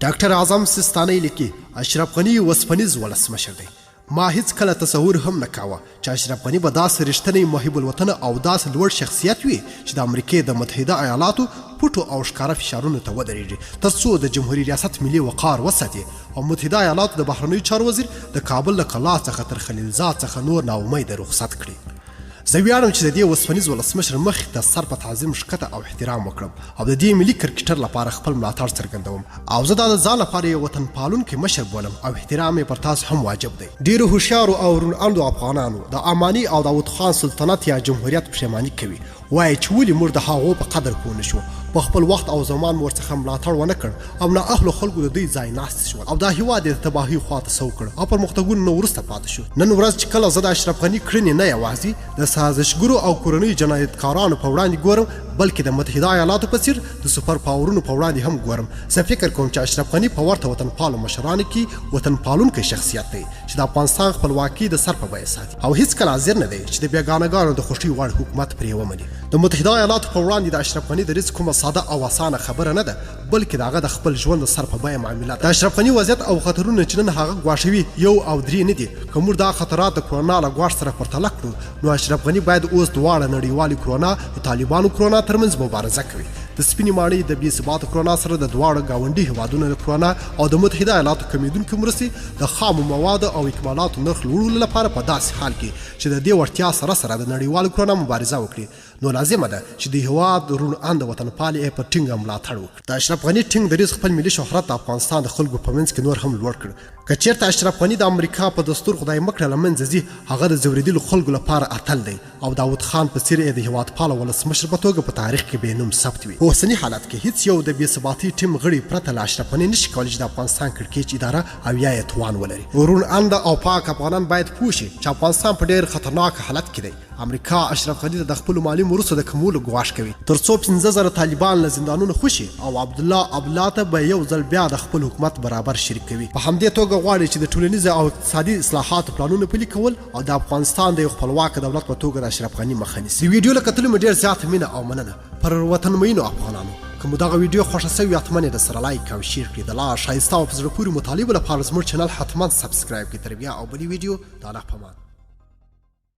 ډاکټر اعظم سیستانی لیکي، اشرف غني وسپنیز ولسمشر دی. ما هیڅکله تصور هم نه کاوه چې اشرف غني به داسې رښتنی محب الوطن او داسې لوړ شخصیت وي چې د امریکې د متحده ایالاتو پټو او ښکاره فشارونو ته ودرېږي ترڅو د جمهوري ریاست ملي وقار وساتي او متحده ایالاتو د بهرنیو چارو وزیر د کابل له کلا څخه تر خلیلزاد څخه نور ناامیده رخصت کړي. زه ویاړم چې د دې اوسپنیز ولسمشر مخې ته سر په تعظیم ښکته او احترام وکړم او د دې ملي کرکټر لپاره خپل ملاتړ څرګندوم او زه دا د ځان لپاره یو وطن پالونکی مشر بولم او احترام یې پر تاسو هم واجب دی. ډېرو هوښیارو او روڼ اندو افغانانو د اماني او داود خان سلطنت یا جمهوریت پښېماني کوي، وایي چې ولې موږ د هغو په قدر پوه نه شوو، په خپل وخت او زمان مو ورڅخه ملاتړ ونه کړ او نااهلو خلکو د دوی ځای ناستي شول او دا هیواد یې د تباهۍ خوا ته سوق کړ او پرمختګونو نه وروسته پاتې شو. نن ورځ چې کله زه د اشرف غني کړنې نه یوازې د سازشګرو او کورنیو جنایتکارانو په وړاندې ګورم بلکې د متحده ایالاتو په څیر د سوپر پاورونو په وړاندې هم ګورم، زه فکر کوم چې اشرف غني په ورته وطنپالو مشرانو کې وطنپالونکی شخصیت دی چې د افغانستان خپلواکي د سر په بیه ساتي. او هیڅکله حاضر نه دی چې د بیګانه ګانو د خوښۍ وړ حکومت پرې ومني. د متحده ایالاتو په وړاندې د اشرف غني دریځ کومه ساده او اسانه خبره نه ده، بلکې د هغه د خپل ژوند د سر په بیه معامله ده. د اشرف غني وضعیت او خطرونه چې نن هغه ګواښوي، یو او درې نه دي. که موږ دا خطرات د کرونا له ګواښ سره پرتله کړو، نو اشرف غني باید اوس دواړه نړیوالې کرونا د طالبانو کرونا ترمنځ مبارزه کوي. د سپینې ماڼۍ د بې ثباته کرونا سره د دواړو ګاونډي هیوادونو د کرونا او د متحده ایالاتو کمېدونکې مرستې د خامو موادو او اکمالاتو نرخ لوړولو لپاره په داسې حال کې چې د دې وړتیا سره سره د نړیوال کرونا مبارزه وکړي نو لازمه ده چې د هیواد روڼ انده وطنپال یې په ټینګه ملاتړ وکړي. د اشرف غني ټینګ دریځ خپل ملي شهرت د افغانستان د خلکو په منځ کې نور هم لوړ کړ. که چیرته اشرف غني د امریکا په دستور خدای مکړه له منځه ځي هغه د ځوریدلو خلکو لپاره اتل دی او داود خان په څیر یې د هیوادپاله ولسمشر په توګه په تاریخ کې بې نوم ثبت وي. په اوسني حالت کې هیڅ یو د بې ثباتۍ ټیم غړي پرته له اشرف غني نشي کولی چې د افغانستان کړکیچ اداره او یا یې توان ولري. روڼ انده او پاک افغانان باید پوه شي چې افغانستان په ډیر خطرناک حالت کې دی. امریکا اشرف غني ته د خپلو مالي مرستو د کمولو ګواښ کوي تر څو 5000 طالبان له زندانونو خوشي او عبدالله عبدالله ته به یو ځل بیا د خپل حکومت برابر شریک کوي. په همدې توګه غواړي چې د ټولنیزو او اقتصادي اصلاحاتو پلانونه پلي کول او د افغانستان د یو خپلواک دولت په توګه د اشرف غني مخه نیسي. د ویډیو له کتلو مو ډیر زیاته مینه او مننه پر وطن مینو افغانانو. که مو دغه ویډیو خوښه شوې حتما یې درسره لایک او شیر کړئ. د لا ښایسته او په زړه پورې مطالبو لپاره زموږ چینل حتما سبسکرایب کړئ. تر بیا او بلې ویډیو د الله په امان.